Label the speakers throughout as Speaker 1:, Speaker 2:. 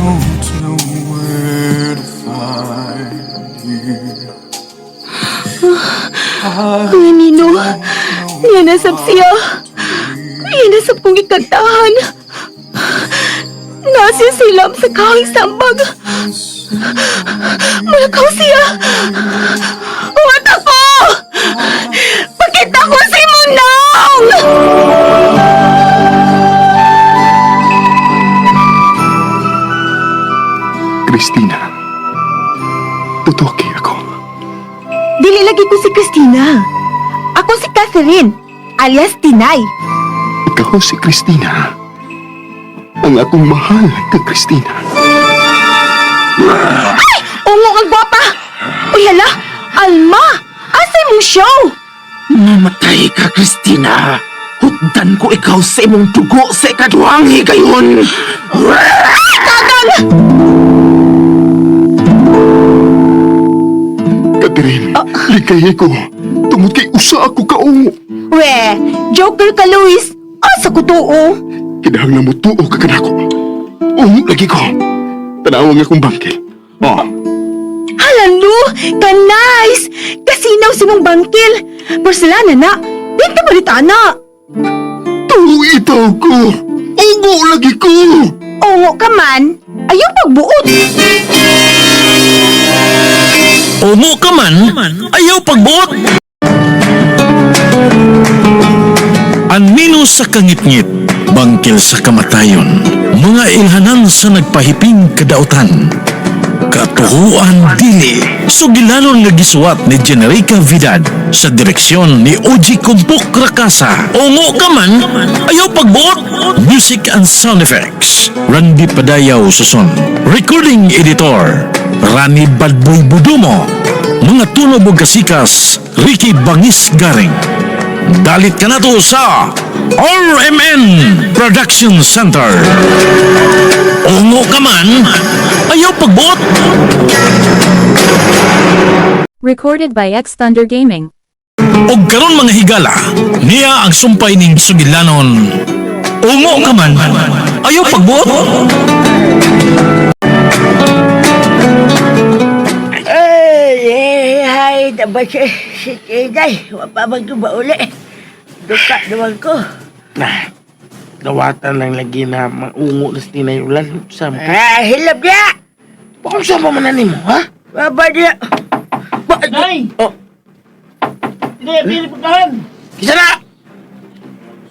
Speaker 1: Don't know where to find you.
Speaker 2: Kuya Nino, niya nasab siya. Niya nasab kong ikantahan. Nasi silam sa kahing sambag. Malakaw siya. Huwat ako! Pakita ko si Munong!
Speaker 1: Christina, totoo kay ako.
Speaker 2: Dili lagi ko si Christina. Ako si Catherine, alias Tinay.
Speaker 1: Ikaw si Christina. Ang akong mahal ka, Christina.
Speaker 2: Ungo ang gwapa! Uy, hala! Alma! Asa mong show?
Speaker 3: Mamatay ka, Christina. Hutdan ko ikaw sa imong dugo sa ikaduhang higayon.
Speaker 1: Catherine, ligay ko. Tungod kay usa ako kaungo.
Speaker 2: We, joker ka, Luis. Asa ko tuo?
Speaker 1: Kinahanglan mo tuo ka kanako. Ungo lagi ko. Tanawang akong bangkil. Oh,
Speaker 2: Hala, no! Ka-nice! Kasinaw si mong bangkil. Porcelana na. Binta balita na.
Speaker 1: tuo itaw ko. Ungo lagi ko.
Speaker 2: Ungo ka man, ayaw pagbuot.
Speaker 4: Ungo ka man, ayaw pagbuot. Anino sa kangitngit, bangkil sa kamatayon, mga ilhanan sa nagpahiping kadautan. Katuhuan dili, sugilanon nga gisuwat ni Generica Vidad sa direksyon ni Oji Kumpok Rakasa. Ungo ka man, ayaw pagbuot. Music and sound effects, Randy Padayaw Suson. Recording editor, Rani Badboy Budumo. Mga tunog ug kasikas, Ricky Bangis Garing. Dalit ka na to sa RMN Production Center. Ungo ka man, ayaw pagbuot.
Speaker 5: Recorded by X Thunder Gaming.
Speaker 4: Og karon mga higala, niya ang sumpay ning sugilanon. Ungo ka man, ayaw pagbuot.
Speaker 6: Ay, eh, ay, dapat si Tinay. Wapamag ko ba uli? Duka naman ko.
Speaker 3: Nah, dawatan lang lagi na maungo na sa tinay ulan. Sam ka.
Speaker 6: Ah, hilap niya!
Speaker 3: Bakit sa pa man mo, ha?
Speaker 6: Baba niya! Ba,
Speaker 7: Nay!
Speaker 3: Oh.
Speaker 7: Hindi, pili pagkahan!
Speaker 3: Kisa na!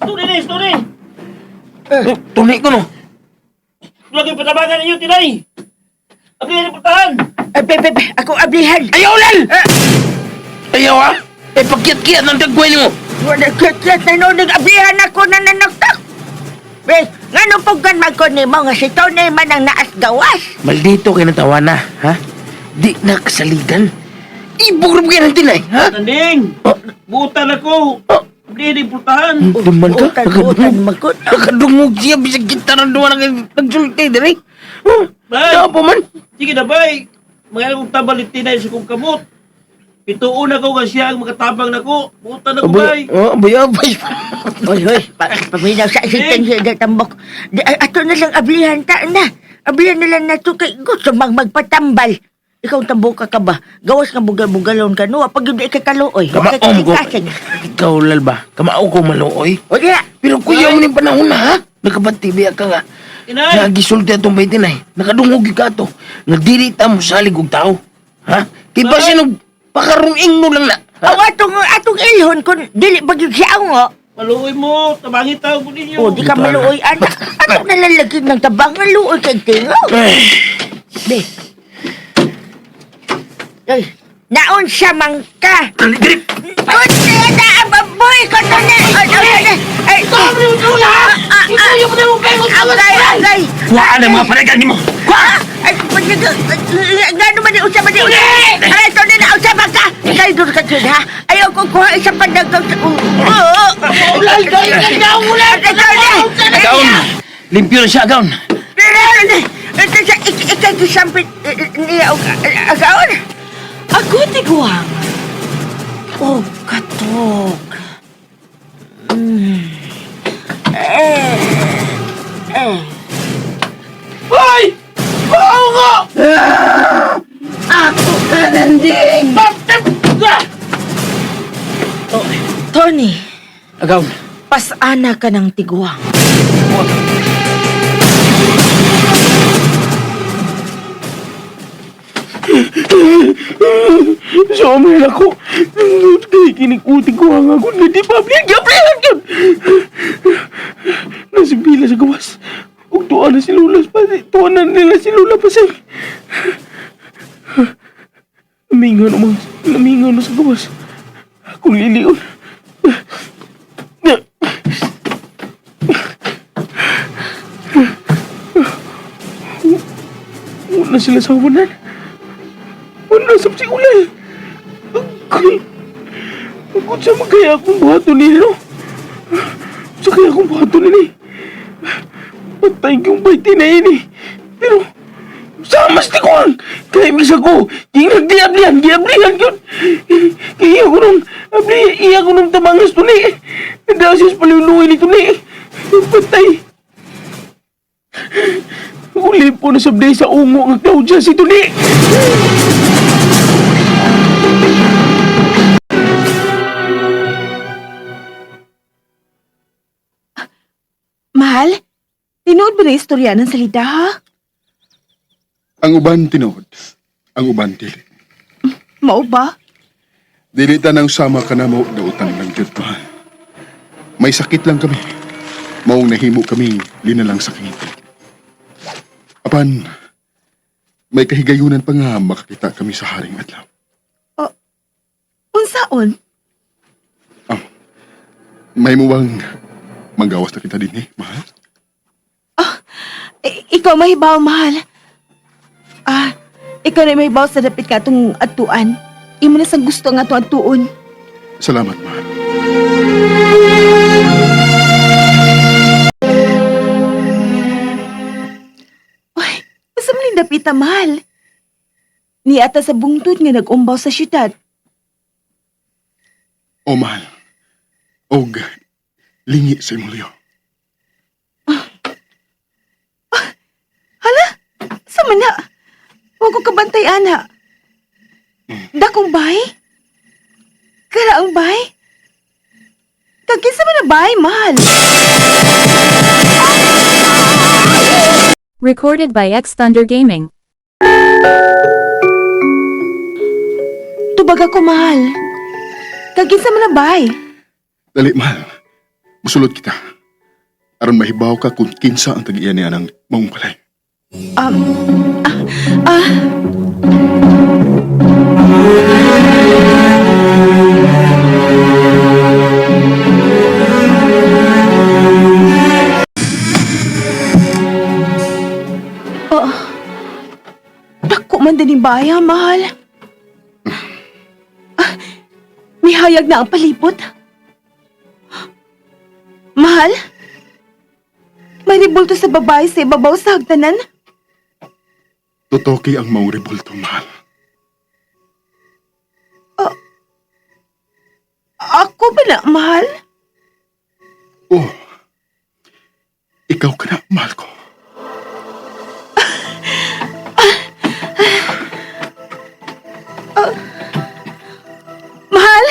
Speaker 7: Story ni, story!
Speaker 3: Eh, Tunay ko no.
Speaker 7: Lagi patabangan ninyo, Tinay! Abli ni pagkahan!
Speaker 6: ay, pe, pe, pe, ako ablihan.
Speaker 3: Ayaw ulan! Ayaw ha? Eh, pagkiyat-kiyat ng tagway mo.
Speaker 6: Wala kiyat na noon, ablihan ako na nanagtak. Be, nga nung puggan man ko ni mo, nga si Tony man ang naas gawas.
Speaker 3: Maldito kay natawa na, ha? Di na kasaligan. Ibog rin ng tinay, ha?
Speaker 7: Nanding!
Speaker 3: Oh.
Speaker 7: Butan ako!
Speaker 3: Oh.
Speaker 7: Abli ni pultahan!
Speaker 3: Duman ka?
Speaker 6: Utan, utan, magot.
Speaker 3: Nakadungog siya, bisag gitara duwa na kayo nagsulti, diri. Huh?
Speaker 7: Bay!
Speaker 3: Tapo man.
Speaker 7: Sige na, bay! Mga kong tabal ni Tinay sa kong kamot. Pituon ako nga siya ang makatabang nako. Butan ako, bay!
Speaker 3: Oh, aboy, aboy.
Speaker 6: Hoy, hoy, paminaw sa asitan siya na tambok. Di, ay, ato na lang ablihan ta na. Ablihan na lang na to kay gusto mang magpatambal. Ikaw tamboka ka ba? Gawas nga bugal-bugalon ka no. Pag hindi ka kaluoy.
Speaker 3: Kamaom ko. Ikaw, lal ba? Kamao ko maluoy.
Speaker 6: O diya.
Speaker 3: Pero kuya mo ni panahon na, ha? Nakabati biya ka nga.
Speaker 7: Inay!
Speaker 3: Nagisulti atong bay tinay. Nakadungog gyud ka ato. Nga dili ta mo salig og tao. Ha? Kay
Speaker 7: Bay!
Speaker 3: basin og pakarong ingno lang na. Ha?
Speaker 6: Ang atong atong ilhon kun dili ba gyud siya ang
Speaker 7: Maluoy mo! Tabangin tao ko ninyo!
Speaker 6: O di ka maluoy anak. Atong nalalagin ng tabang nga luoy kay tingaw.
Speaker 3: Ay,
Speaker 6: Be. Ay, naon siya man ka.
Speaker 3: dali, dali.
Speaker 6: Kunti na ang baboy ko to na. Ay, ay, ay, ay. Agay, agay.
Speaker 3: Kuhaan ang mga panagan nimo.
Speaker 6: Ah, Ay, gano man yung usap man yung Ay, ito na nausap ka. Kay doon ka dyan, ha? Ayaw ko kuha isang pandagaw sa...
Speaker 3: Ulal, dali, dali,
Speaker 6: ulal. Ito na.
Speaker 3: Gaon. Limpyo na siya, gaon.
Speaker 6: Ito siya, ikagisampit niya og agaon.
Speaker 2: Ako, tiguang. Oh, katok.
Speaker 6: Eh, eh.
Speaker 3: Hoy!
Speaker 6: Landing! Tony,
Speaker 3: Agaw.
Speaker 6: pasana ka ng tiguang.
Speaker 3: So, amin ako. Kay kinikuti ko ang ako na di pa ablihan. Gablihan yun! Nasibila sa gawas. Ug tuwa na si Lula pa. Tuwa na nila si Lula pa siya. Namingaw na mga, namingaw na sa gawas. Akong lilion. Wala sila sa wanan. Wala sa si Ulay. Agay. Pagod sa magkaya akong buhaton nila, no? Sa kaya akong buhaton nila, eh. Patay kong bayti na yun, eh. Pero, sa mas ti ko ang kaya misa ko. Ginag di ablihan, di ablihan yun. Kaya ko nung, abli, iya ko nung tamangas to ni. Nagdala siya sa paluluwi nito ni. Patay. Uli po na sabday sa ungo ang Claudia si Tuni.
Speaker 2: Mahal, tinuod ba na istorya ng salita, ha?
Speaker 1: Ang uban tinuod, ang uban dili.
Speaker 2: Mao ba?
Speaker 1: Dili ta nang sama ka na mo dautan lang jud mahal. May sakit lang kami. Maong nahimo kami linalang sa kingit. Apan, may kahigayunan pa nga makakita kami sa haring adlaw.
Speaker 2: Unsaon?
Speaker 1: May muwang manggawas na kita din eh, mahal.
Speaker 2: Ikaw mahibaw, mahal. Ah, ikaw na mahibaw sa dapit ka atong atuan. Imo na sang gusto nga atong atuon.
Speaker 1: Salamat, mahal.
Speaker 2: Ay, basta man yung dapita, mahal. Niata sa bungtod nga nag-umbaw sa syudad.
Speaker 1: O mahal. Og lingi sa imong liyo.
Speaker 2: Hala, sa man na? Huwag ko kabantay, ana. Dakong bay? Karaang bay? Kagkinsa man na bay, mahal?
Speaker 5: Recorded by X Thunder Gaming.
Speaker 2: Tubag ako, mahal. Kagkinsa man na bay?
Speaker 1: Dali, mahal. Musulod kita. Aron mahibaw ka kung kinsa ang tag-iya niya ng maong balay.
Speaker 2: Ah, Oh, dako man din yung baya, mahal. Ah, mihayag na ang palipot. Mahal? May ribulto sa babae sa ibabaw sa hagdanan?
Speaker 1: Totoki ang maong rebulto, mahal.
Speaker 2: Ako ba na, mahal?
Speaker 1: Oh, ikaw ka na, mahal ko.
Speaker 2: Mahal?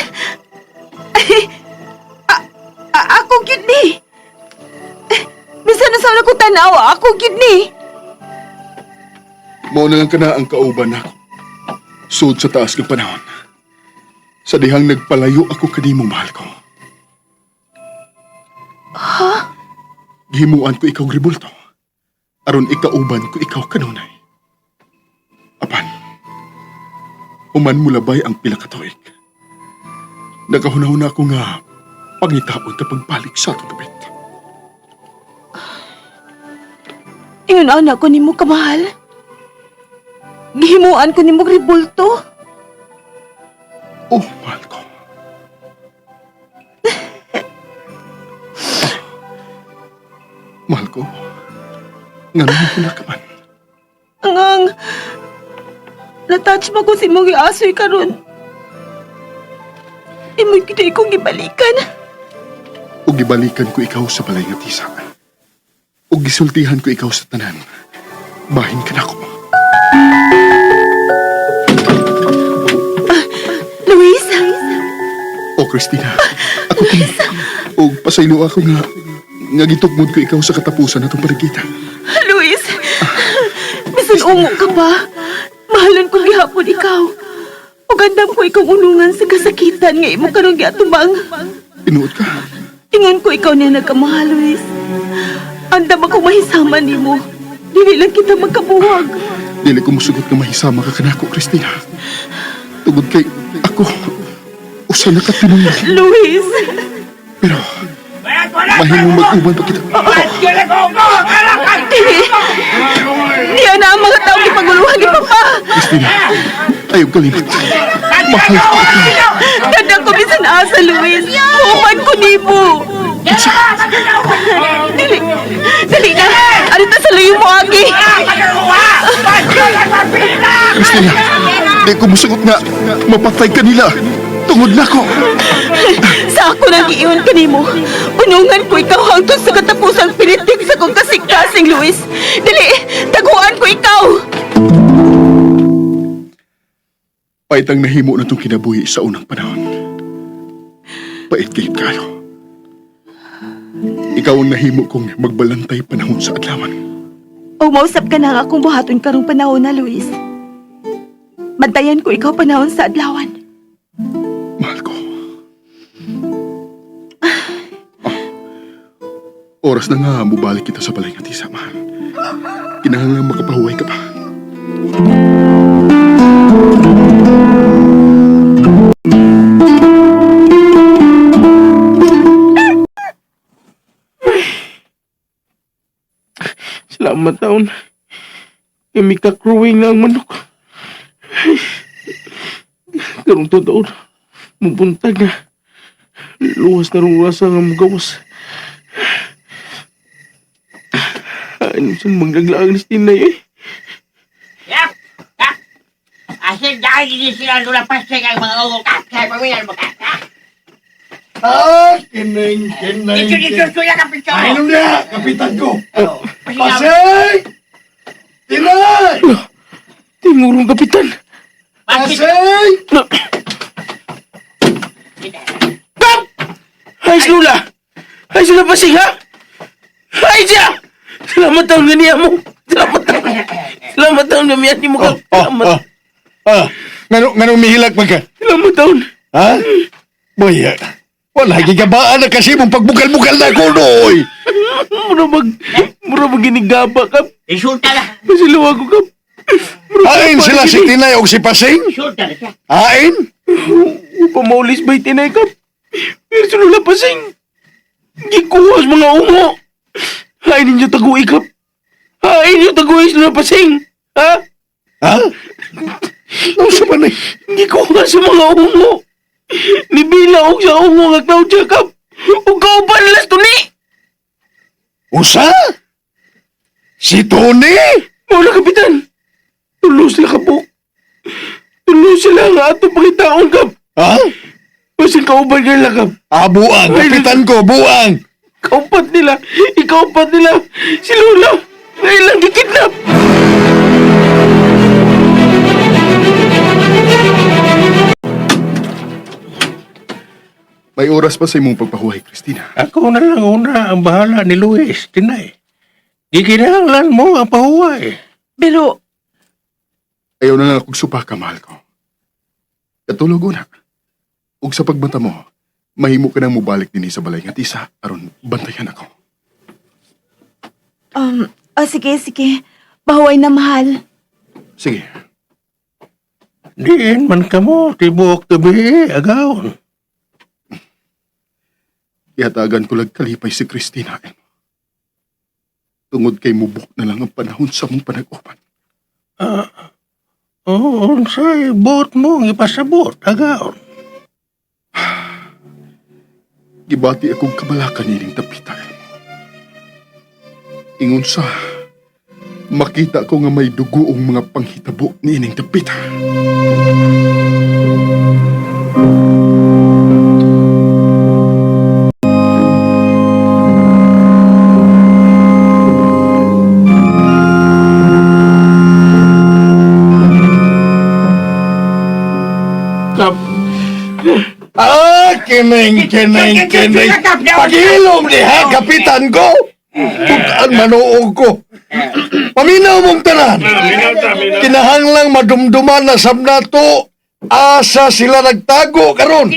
Speaker 2: Ako gyud ni. Eh, bisan na sa ko tanaw, ako gyud ni.
Speaker 1: Mao na lang ka na ang kauban nako. Sud sa taas ng panahon. Sa dihang nagpalayo ako kanimo, mahal ko. Ha? Gihimuan ko ikaw rebulto. Aron ikauban ko ikaw kanunay. Apan, human mo labay ang pila ka tuig. Nagahuna-huna ako nga pangitaon ka pagbalik sa atong gabit.
Speaker 2: Ingon ana ko nimo kamahal. Gihimuan ko nimo ribulto.
Speaker 1: Oh, mahal ko. Mahal ko. Nga naman na ka man.
Speaker 2: Angang na-touch ba ko si imong giasoy karon? Imoy kita ikong gibalikan.
Speaker 1: Ug gibalikan ko ikaw sa balay nga tisa. Ug gisultihan ko ikaw sa tanan. Bahin ka nako. Christina. Ako kini. Og pasaylo ako nga nga gitukmod ko ikaw sa katapusan natong panagkita.
Speaker 2: Luis, bisan ungo ka pa. Mahalon ko gihapon ikaw. Ug andam ko ikaw unungan sa kasakitan nga imo karong giatubang.
Speaker 1: Tinuod ka.
Speaker 2: Ingon ko ikaw niya nagkamahal, Luis. Andam ako mahisama nimo. Dili lang kita magkabuhag.
Speaker 1: Dili ko musugot nga mahisama ka kanako, Christina. Tungod kay ako usa na ka tinuod.
Speaker 2: Luis!
Speaker 1: Pero mahimong mag-uban pa kita.
Speaker 2: Dili! Niya na ang mga taong gipaguluhan ni Papa!
Speaker 1: Christina, ayaw kalimot. Mahal ko ikaw.
Speaker 2: Tanda ko bisan asa, Luis! Human ko nimo! Dili! Dali na! Ano ta sa luyo mo, Agi?
Speaker 1: Christina, di ko musugot nga mapatay ka nila. Tungod nako.
Speaker 2: Sa ako nang giiwan ka nimo. Unungan ko ikaw hangtod sa katapusang pilitik sa kong kasing-kasing, Luis. Dili! Taguan ko ikaw!
Speaker 1: Pait ang nahimo na itong kinabuhi sa unang panahon. Pait kayot kayo. Ikaw ang nahimo kong magbalantay panahon sa adlawan.
Speaker 2: O mausap ka na nga kung buhaton karong panahon na, Luis. Bantayan ko ikaw panahon sa adlawan.
Speaker 1: Mahal ko. Ah, oras na nga mubalik kita sa balay nga tisa, mahal. Kinahanglan makapahuway ka pa.
Speaker 3: Salamat taon. Kami ka-crewing na ang manok. Ay, karong to taon. Mubuntag na. Luwas na rong rasa nga mugawas. Ay, saan maglaglaag ni Tinay eh.
Speaker 6: Yap! Yap! Asin dahil hindi sila lulapas sa ang mga ugok. Kaya pamilan mo ka.
Speaker 8: Ah, kining, kining.
Speaker 6: Ito dito suya ka pito.
Speaker 8: Ay, na, kapitan ko. Paseng! Tinay!
Speaker 3: Tingurong kapitan.
Speaker 8: Paseng!
Speaker 3: Na. Kap! Ay, Lula! Ay, sila pasing, ha? Ay, siya! Salamat taon nga niya mo. Salamat taon. Salamat taon nga niya mo. Kap. Salamat.
Speaker 8: Oh, ah, ngano, ngano mihilak man ka?
Speaker 3: Salamat taon.
Speaker 8: Ha? Boy, ah, wala gigabaan na kasi mong pagbukal-bukal na ako, noy.
Speaker 3: Mura mag... Mura mag ginigaba, kap.
Speaker 6: Insulta na.
Speaker 3: Masilaw ako, kap. Mura
Speaker 8: Ain sila si Tinay o si Paseng?
Speaker 6: Insulta na siya.
Speaker 8: Ain?
Speaker 3: Upang maulis ba'y tinay, kap? Pero sa Lula pasing. Gikuha sa mga ungo. Hain ninyo taguwi, kap. Hain ninyo taguwi sa Lula pasing. Ha?
Speaker 8: Ha? Ano sa man eh?
Speaker 3: Gikuha sa mga ungo. Nibila og sa ungo nga Claudia, kap. Ug kauban nila sa tuni.
Speaker 8: Usa? Si Tony?
Speaker 3: Mao na, kapitan. Tulo sila kabuk. Tulo sila nga atong pangitaon, kap.
Speaker 8: Ha?
Speaker 3: Basin kauban nila, kap.
Speaker 8: Ah, buang. Kapitan ko, buang.
Speaker 3: Kaupat nila. Ikaupat nila. Si Lola. Na ilang gikidnap.
Speaker 1: May oras pa sa imong pagpahuway, Christina.
Speaker 7: Ako na lang una ang bahala ni Luis, Tinay. Di kinahanglan mo ang pahuway.
Speaker 2: Pero,
Speaker 1: Ayaw na lang akong supaka, mahal ko. Katulog una. Ug sa pagbanta mo, mahimo ka nang mubalik din sa balay nga tisa aron bantayan ako.
Speaker 2: oh, sige, sige. Bahuway na, mahal.
Speaker 1: Sige,
Speaker 7: Diin man kamo, tibuok gabi, agawon.
Speaker 1: ihatagan ko lag kalipay si Christina. Elmo. Tungod kay mubok na lang ang panahon sa mong panag-upan.
Speaker 7: Ah, oo, unsay buot mo ang ipasabot, agawon.
Speaker 1: Gibati akong kabalakan nining tapita, Elmo. Ingon sa, makita ko nga may dugoong mga panghitabo niining tapita.
Speaker 3: Kap.
Speaker 8: Ah, Kining, kining, kining. Paghilom ni ha, kapitan ko. Tutaan manuog ko. Paminaw mong tanan. Kinahanglang madumduman na sab nato asa sila nagtago karon.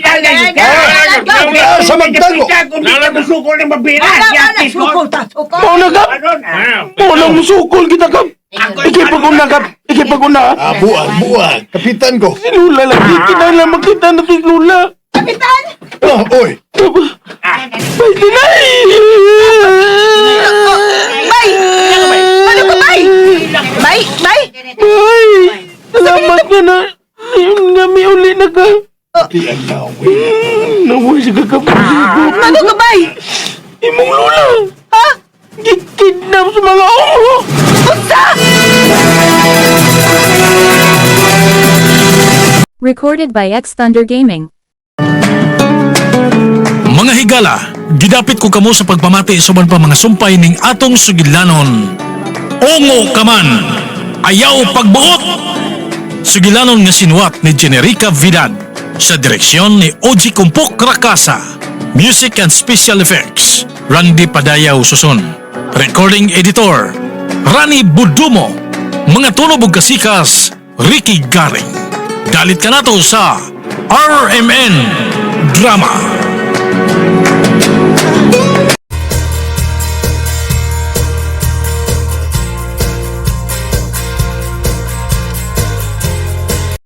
Speaker 8: Asa magtago?
Speaker 7: Musukol ng mabira.
Speaker 6: Sukol ta, sukol.
Speaker 3: Mao na, Kap. Mao na musukol kita, Kap. Ikay pag-una, Kap. Ikay pag-una.
Speaker 8: Ah, buang, buang. Kapitan ko.
Speaker 3: Si Lula lagi. Kinahanglan makita na si Lula.
Speaker 2: Kapitan!
Speaker 8: Ah, oy.
Speaker 3: Bay, Tinay!
Speaker 2: Bay! Ano ka, bay? Bay? Bay?
Speaker 3: Bay! Salamat ka na. Nga may uli na ka.
Speaker 8: Di ang nawi.
Speaker 3: Naway siya kakapusin ko.
Speaker 2: Ano ka, bay?
Speaker 3: Imong Lula!
Speaker 2: Ha?
Speaker 3: Gikidnap sa mga ulo!
Speaker 2: Unsa?
Speaker 5: Recorded by X Thunder Gaming.
Speaker 4: Mga higala, gidapit ko kamo sa pagpamati sa uban pa mga sumpay ning atong sugilanon. Ongo kaman, ayaw pagbuot! Sugilanon nga sinuwat ni Generica Vidad sa direksyon ni Oji Kumpok Rakasa. Music and Special Effects, Randy Padayaw Susun. Recording Editor, Rani Budumo. Mga tunog ug kasikas, Ricky Garing. Dalit ka nato sa RMN Drama.